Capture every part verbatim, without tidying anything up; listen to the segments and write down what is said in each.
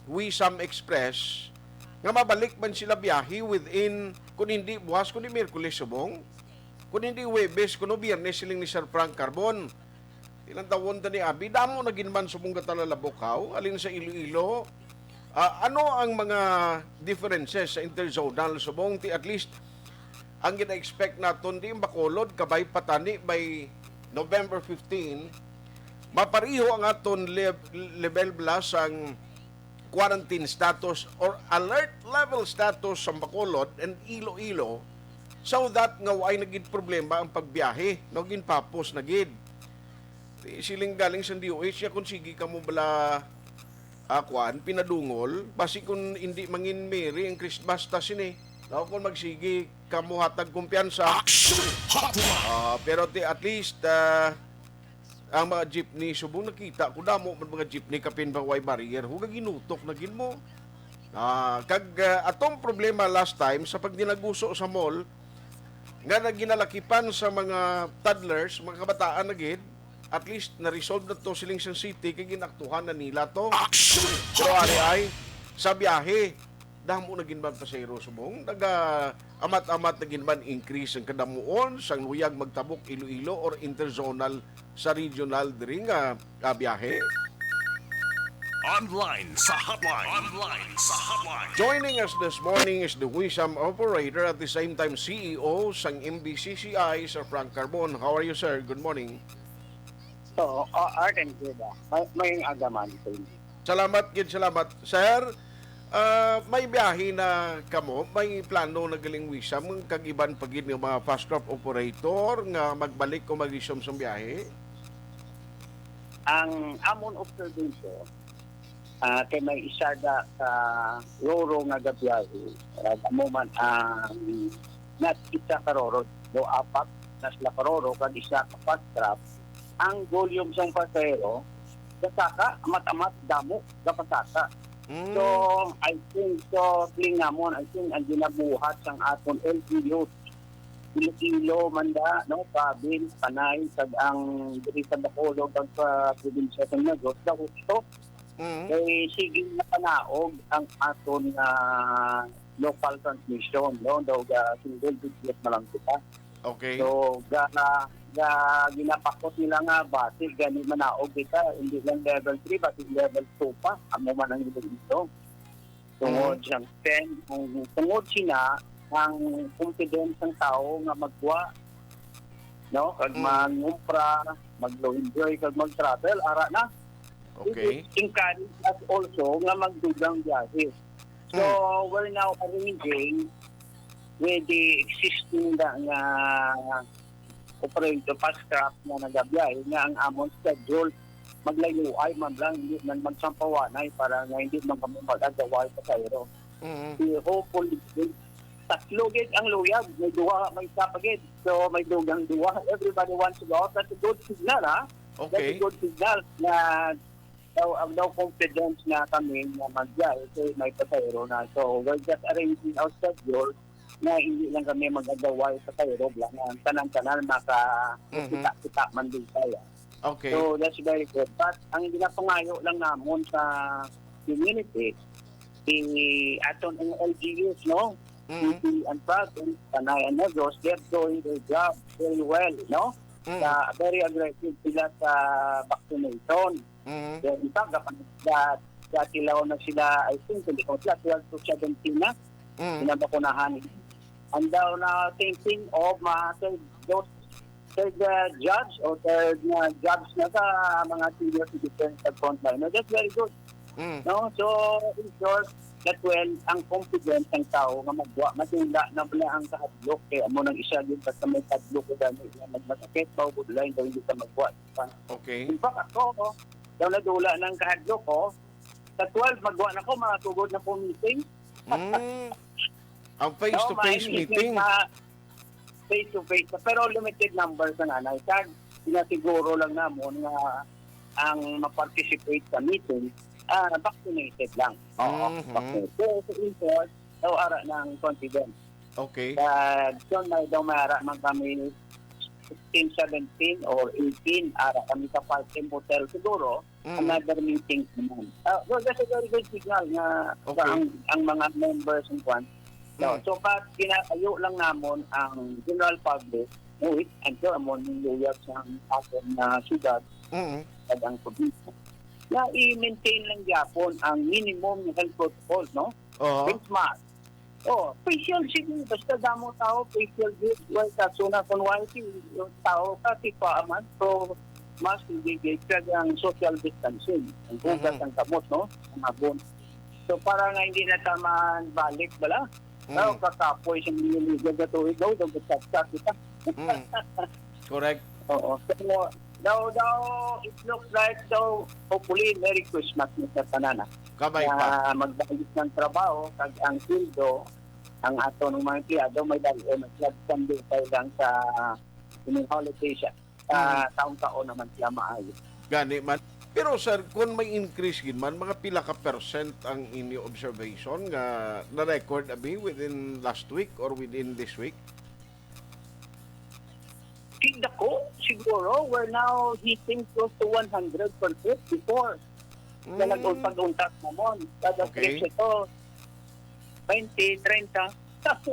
Wisam Express nga mabalik man sila biyahe within, kung hindi buwas, kung hindi Miyerkules subong, kung hindi Huwebes, kung Biyernes, siling ni Sir Frank Carbon. Ilang tawon ta ni abi, damo na gid man subong gatalalabok, haw, alin sa Iloilo. Ah, ano ang mga differences sa interzonal subong ti at least ang gina-expect naton di ang Bacolod kabay patani by November fifteen, mapareho ang aton lev-, level bala sang quarantine status or alert level status sa Bacolod and Iloilo, so that nga way na gid problema ang pagbiyahe, no, ginpapos na gid. Di siling galing sa D O H, ya kung sige kamo bala, ah, kuan, pinadungol, basi kung hindi mangin merry ang Christmas ta sini. No, kung magsige kamo hatag kumpiyansa. Action Hotline! Ah, pero ti, at least, ah, ang mga jeepney, subong nakita ko, damo man mga jeepney kapin ba way barrier. Huga ginutok na gid mo. Ah, kag, ah, atong problema last time sa pagdinaguso sa mall, nga na ginalakipan sa mga toddlers, mga kabataan na gid, at least na-resolve na to siling sa city, kay ginaktuhan na nila to. Action! Pero ari ay, sa biyahe, damo na gid man pasahero subong. Naga amat-amat na gid man increase ang kadamuon sang luyag magtabok Iloilo or interzonal sa regional diri nga, ah, biyahe. Online sa hotline. Online sa hotline. Joining us this morning is the Wisam operator, at the same time C E O sang M B C C I, Sir Frank Carbon. How are you, sir? Good morning. So, uh, Art and Judah, may, may agaman sa inyo. Salamat gid, salamat. Sir, ah, may biyahe na kamo? May plano na galing Wisam kag iban pa gid nga mga fast craft operator nga magbalik o mag-resume sang biyahe? Ang amon observation, ah, kay may isa da ka roro nga gabiyahe. Ah, amo man ang nas isa ka roro, do apat na sila ka roro kag isa ka fast craft. Ang volume sang pasahero, kasaka, amat-amat, damo, kapasaka. Mm. So, I think, so, feeling namon, I think, ang ginabuhat sang aton L G U, Iloilo man da, no, province, Panay, kag ang diri sa Bacolod, kag sa probinsya sa Negros, sa Husto. Mm. Kay sige nga panaog ang aton, ah, local transmission, no? Daw ga single digit na lang kita. Okay. So, ga, ga, ginapakot nila nga basi gani manaog kita, hindi lang level three, basi level two pa. Amo man ang ilang ito. Tungod Mm. siyang ten, ang tungod sina, ang confidence ng tao nga magwa, no? Kag Mm. mangumpra, mag-enjoy, kag mag-travel, ara na. Okay. It encourage us also nga magdugang biyahe. So, Mm. we're now arranging with the existing nga, nga operator, fast craft nga nagabiyahe, nga ang amon schedule maglayuay man lang, hindi man magsampawanay para nga hindi man kami mag-agaway sa Cairo. Mm. Di hopefully, tatlo gid ang luyag, may duha, may isa pa gid. So, may dugang duha. Everybody wants to go out. That's a good signal, ha? That's a Okay. good signal na daw, ang daw confidence na kami na magbiyahe kay may pasahero na. So, we're just arranging our schedule na hindi lang kami mag-agaway sa Cairo lang. Ang tanan-tanan maka Mhm. kita-kita man din kaya. Okay. So, that's very good. But ang ginapangayo lang namon sa community, si aton ang L G Us, no? Mhm. City and province, Panay and Negros, they're doing their job very well, no? Mhm. Sa, very aggressive sila sa vaccination. Mhm. Kaya in fact, dapat da-, dati lang na sila, I think, hindi ko sila, twelve to seventeen na, Mhm. pinabakunahan. And daw na thinking of mga third dose, third, uh, jobs or third na jobs na sa mga senior citizens sa frontline. No, that's very good. Mhm. No? So, in short, that well, ang confidence ng tao nga magwa, matunda na pala ang kahadlok. Kaya mo nang isa yun, basta may kahadlok ko dami nga magmasakit, maubod lang, daw hindi ka magwa. Okay. In fact, ako, no, daw nadula ng kahadlok ko, sa twelve, magwa na ko, mga tugod na ko meeting. Mm. Ang face-to-face No, may meeting. Sa face-to-face. Pero limited numbers ang anay. Kag, sinasiguro lang namon nga ang ma-participate sa meeting, ah, vaccinated lang. Oo, Mhm. vaccinated. So, so, in short, daw ara ng confidence. Okay. Kag, so, may daw may ara man kami sixteen, seventeen, or eighteen, ara kami sa Falcon Hotel siguro, Mm. another meeting naman. Ah, so, that's a very good signal nga Okay. ang, ang mga members and kwan. So, Mm. so, pa, kinaayo lang namon ang general public, which, I'm sure, amo ning luyag sa aton nga syudad Mm. kag ang probinsya, nga i-maintain lang gyapon ang minimum nga health protocol, no? Oo. Face mask. Oh, facial shielding, basta damo tao, facial shielding, well, sa zona con yung tao, kasi pa man, so, mas hindi kag ang social distancing, ang hugas Mhm. ang kamot, no? Ang abon. So, para nga hindi na ta man balik, bala? Mm. Tao, kakapoy sa mga liga sa tuig, daw, daw, kita. Mm. Correct. Oo. So, daw, daw, it looks like daw, hopefully, Merry Christmas na sa tanan, ah. Kabay pa. Na magbalik ng trabaho, kag ang sweldo, ang ato ng mga empleyado, may dali, eh, mag-, nagkandutay lang sa ining holiday siya. Ah, Mm. taon-taon naman sila maayo. Gani man. Pero, sir, kung may increase gid man, mga pila ka percent ang inyo observation nga na-record, abi, within last week or within this week? Tigdako, siguro, we're now hitting close to one hundred percent before. Na Mm. nag-, pag-untat namon. Kada Okay. trip ito, twenty, treinta. Kasi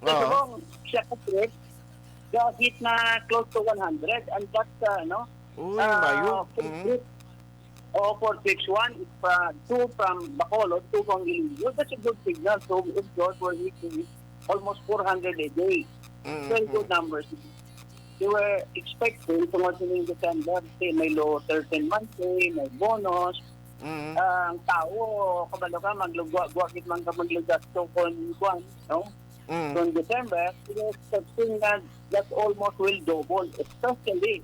Oo. kung siya ka trip, the hit na close to one hundred. And that's, uh, ano, Uy, uh, mayo. for Mm. trip. Oo, for trips, one is from, two from Bacolod, two from Iloilo. That's a good signal. So, in short, we're hitting almost four hundred a day. Mm, Very good mm. numbers. They were expecting tungod sa ning December, kasi may law thirteen months pay, may bonus. Mm. Ah, ang tao, kabalo ka, maglugwa-gwa gid man ka maglugasto kon kuwan, no? Mm. Kon December, we were expecting na that almost will double, especially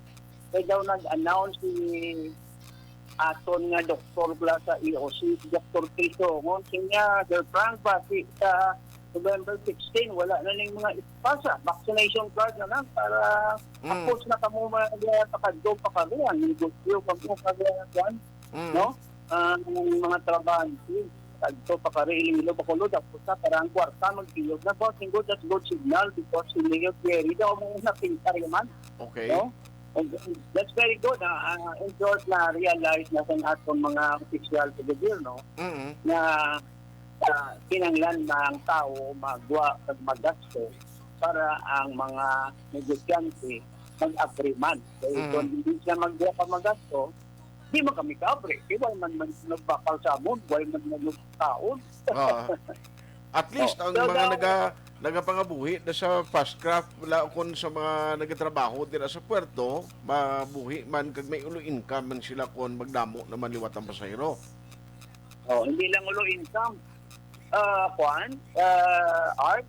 kay daw nag-announce si aton nga doktor bala sa E O C, si Doktor Chris Songon, siya, Sir Frank, basi sa November sixteen, wala na ning mga espasa. Vaccination card na lang para Mm. hapos na kamo mag-, pakadto pa kami. Ang negosyo kamo, kag, kuwan, Mm. no? Ah, ang mga trabahante, kadto pa kari Iloilo, Bacolod, hapos na para ang kwarta magtiyog na. Boss, good, that's good signal because si Mayor Jerry daw mo na pintar man. Okay. No? And that's very good, ah. Ah, in short, na-realize na sa aton mga opisyal sa gobyerno Mm. na, ah, kinahanglan na ang tao magwa kag magasto para ang mga negosyante mag-abri man. Kay Mm. kung hindi sila magwa kag magasto, di man kami kaabri. Di, wala man, man nagbakal sa amon, wala man, man nagkaon. Ah. At least, Oh, ang so mga now naga-, nagapangabuhi na sa fast craft, wala, kung sa mga nagatrabaho dira sa puerto, mabuhi man kag may ulo income man sila kung magdamo naman liwat ang pasahero. Oh, hindi lang ulo income. Ah, kuan, ah, Art,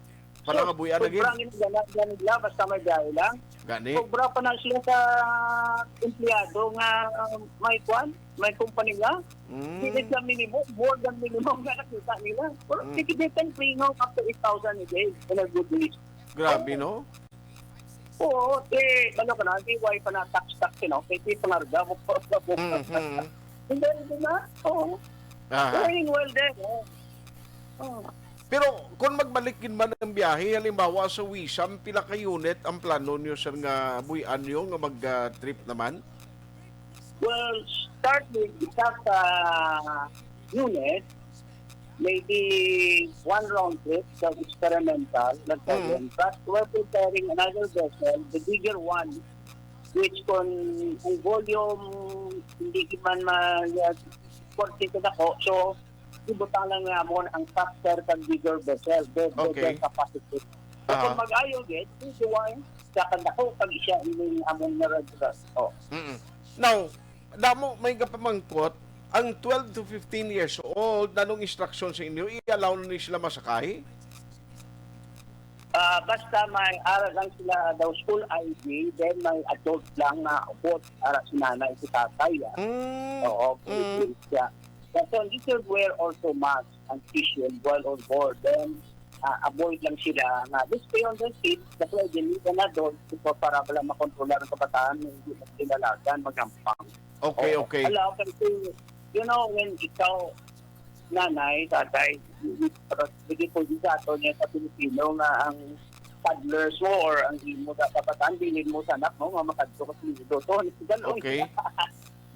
Para so, nga buya na gid. Sobrang ginagana nila, basta may biyahe lang. Gani. Sobra pa na sila sa empleyado nga may kuan, may kumpanya. Mm. Hindi sa minimum, more than minimum nga nakita nila. Pero Mm. sige, they can bring home up to eight thousand a day in a good week. Grabe, Oo. no? Oo, eh, ano ka na, di why pa na tax-tax, you know, kay di pangarga mo pa sa bukas. Mhm. Hindi, hindi na. Oo. Aha. Doing well din, oh. Oh. Pero kung magbalik gid man ang biyahe, halimbawa sa Wisam, pila ka unit ang plano niyo, sir, nga buy-an niyo nga mag, ah, trip naman? Well, start with isa ka unit, maybe one round trip, so experimental, not Mm. problem. But we're preparing another vessel, the bigger one, which kung ang volume hindi man ma-, forty ka dako, so ibutang lang namon ang faster kag bigger vessel, the Okay. bigger capacity. So, Aha. kung mag-ayo gid, pwede why sa kadako pag siya ining among na-regular. Oh. Mm-mm. Now, damo may gapamangkot, ang twelve to fifteen years old, nanong instruction sa inyo, i-allow na ni sila masakay? Ah, basta may ara lang sila daw school I D, then may adult lang na abot, ara si nanay, si tatay, ah. Mm. Oo, Mm. pwede siya. But so, you should wear also mask and face shield while on board. Then, ah, avoid lang sila nga, just stay on the seat. That's why they need an adult to, para wala makontrolar ang kabataan, hindi magdalagan, magampang. Okay, Oo. okay. Ala, okay, so, you know, when ikaw, nanay, tatay, hindi po sa ato niya sa Pilipino nga ang toddlers mo or ang imo sa kabataan, bilin mo sa anak mo nga makadto ka sa Luto. Ganun. Okay.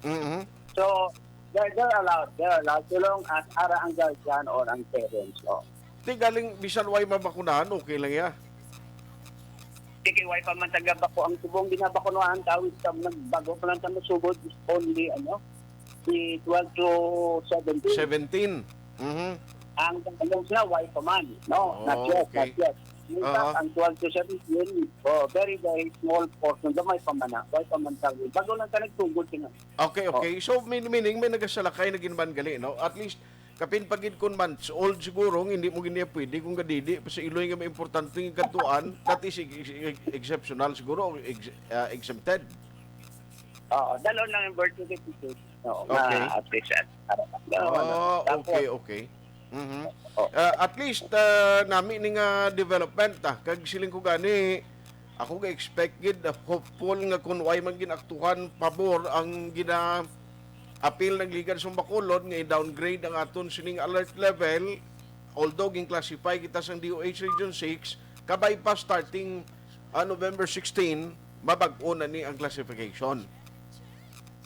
Mm-hmm. So, they're, they're allowed. They're allowed so long as ara ang guardian or ang parents. Oh. Di galing, bisan way mabakunahan, okay lang ya. Sige, way pa man taga bako ang subong ginabakunahan, kawit sa nagbago pa lang sa masugod is only, ano, si twelve to seventeen. Seventeen. Mhm. Ang tanong na, way pa man, no? Oh, not yet, okay. Not yet. In fact, uh-huh. Ang twelve to seventeen, oh, very, very small portion. Gamay pa man na. Way pa man sa bago lang ka nagsugod sila. Okay, okay. Oh. So, meaning, may nagasalakay na ginban gali, no? At least, kapin pagid kun months old siguro, hindi mo gini pwede kung gadidi pa sa iloy nga may importante nga katuan, that is ex- ex- exceptional siguro, ex- uh, exempted. Oo, dalon lang yung birth certificate. Oo, okay. Nga, at least, at, para, oh, ano, okay, okay. Mm-hmm. Oh. Uh, at least, uh, nami ni nga development, ah, kag siling ko gani, ako ga-expect gid, uh, hopeful nga kun way man ginaktuhan pabor ang gina apil nagligad sa Bacolod nga i-downgrade ang aton sining alert level, although gin-classify kita sang D O H Region six, kabay pa starting, ah, November sixteen, mabag-o na ni ang classification.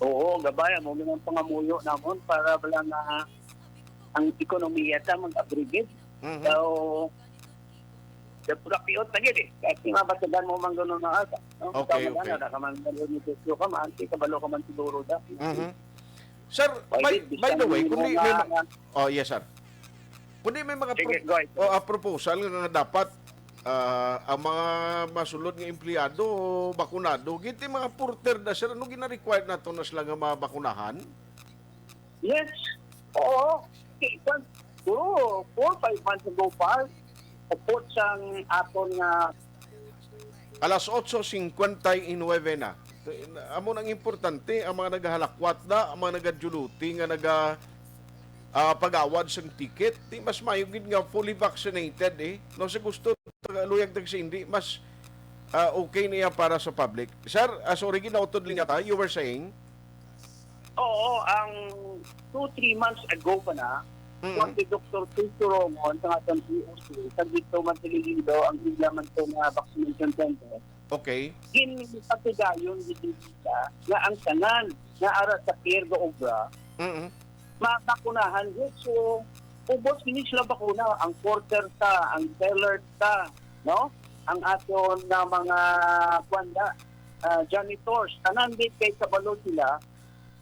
Oo, gabay, amo man ang pangamuyo namon para bala nga ang ekonomiya ta mag-abrigid. Mhm. So, the pulapiot na gid eh. Kasi mabatagan mo man gano'n na ata. No? Okay, okay. Ikaw man na, ka man negosyo ka man, kabalo ka man siguro da. Mhm. Sir, by, by the way, kung di may ma- Oh, yes, sir. Kung di may mga Sige, pro- go ahead. Oh, ah, proposal nga dapat ah, ang mga masulod nga empleyado bakunado, ginti mga porter da, sir, ano gina-require nato na sila nga mabakunahan? Yes. Oo. Kay, kwan, siguro, four, five months ago pa, upod sang aton nga Alas otso cincuenta y nueve na. Amo nang importante, ang mga nagahalakwat na, ang mga nagadyuluti nga naga ah, pag-awad sang ticket, di mas maayo gid nga fully vaccinated eh. No, sa gusto taga luyag tag hindi, mas ah, okay niya para sa public. Sir, ah, sorry, ginautod linya ta. You were saying? Oo, ang two, three months ago pa na, Mm. Kung si Doktor Tulfo Rongon sa aton P O C, sa dito man sa Iloilo, ang iya man to nga vaccination center. Okay. Ginpatigayon gid nila nga ang tanan nga ara sa pier nga obra, Mm-mm. mabakunahan gid. So, ubos gini sila bakuna, ang porter ta, ang teller ta, no? Ang aton nga mga, kuwan na, ah, janitors, tanan gid kay kabalo sila,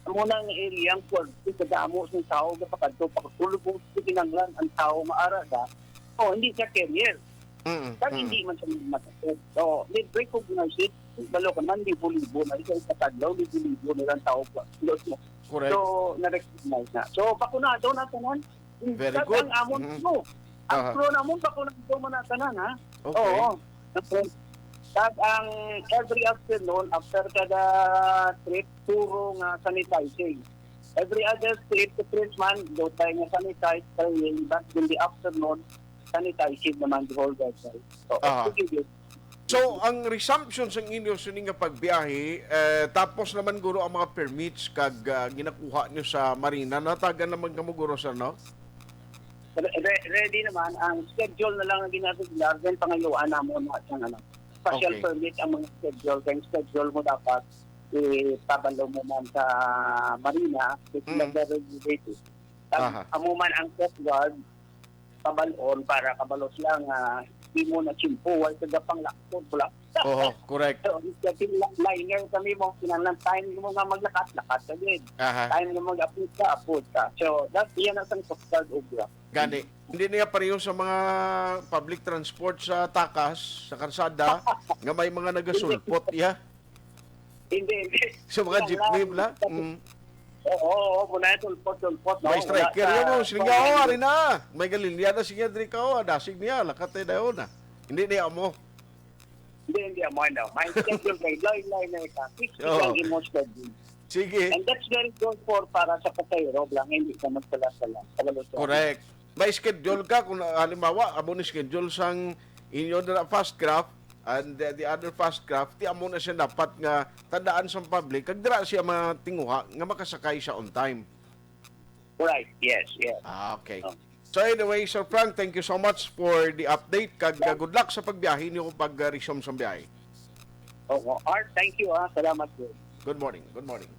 amo na nga area ang kuwan, kadamo sa tao nga pakadto, pakatulog kung kinanglan ang tao nga ara da. Oh, hindi siya carrier. Mm, Kag mm. hindi man siya masakit. So, they recognize it. Balo ka man, libo-libo na. Isa sa taglaw, libo-libo na lang tao pa. Correct. So, na-recognize na. So, bakunado na tanan. Very Kag good. Ang amon Mhm. crew. Ang Aha. crew namon, bakunado man na tanan, ha? Okay. Oo. Okay. Kag ang every afternoon, after kada trip, puro nga sanitizing. Every other trip to trip man, do tayo nga sanitize, kay but in the afternoon, sanitizing naman the whole vessel. So, Aha. Sige. So, ang resumption sang inyo sini nga pagbiyahe, eh, tapos naman guro ang mga permits kag ah, ginakuha nyo sa marina, natagan naman kamo guro, sir, no? Re- re- ready naman, ang schedule na lang ang ginagawa, then pangayuan namon na siyang ano, special Okay. permit ang mga schedule, kaya schedule mo dapat ipabalo mo man sa marina, kasi Mm. nagre-regulate eh. Pag Aha. amo man ang Coast Guard, pabalon para kabalo sila nga di mo na tsimpo, wala ka gapang lakod, wala. Oho, correct. So, kasi la- liner kami mo, kinahanglan time mo nga maglakat, lakat ka din. Aha. Time mo mag-apod ka, apod ka. So, that, yan ang isang Coast Guard obra. Gani, hindi niya pareho sa mga public transport sa takas, sa karsada, nga may mga nagasulpot, ya. Hindi, hindi. Sa mga Wala jeepney lang. bla? Mm. Oo, oo, muna yung sulpot, sulpot. No? May striker Wala yan, sa- oh. Siling niya, oh, ari na. May galilya na siya, diri ka, oh. Dasig niya, lakatay na yun, ah. Hindi niya mo. Hindi, hindi, amo, ano. May schedule kayo. Line, line na ito. Fix Oo. Ang imo schedule. Sige. And that's very good for para sa pasahero lang, hindi ka magpala-pala. Kabalo siya. Correct. May schedule ka kung, ah, halimbawa, amo ni schedule sang inyo na fast craft and the, the other fast craft, ti amo na siya dapat nga tandaan sa public, kag dira siya matinguha nga makasakay siya on time. Right, yes, yes. Ah, okay. Oh. So anyway, Sir Frank, thank you so much for the update. Kag uh, good luck sa pagbiyahe niyo pag-resume sa biyahe. Oo. Art, thank you, ah. Salamat po. Good morning. Good morning.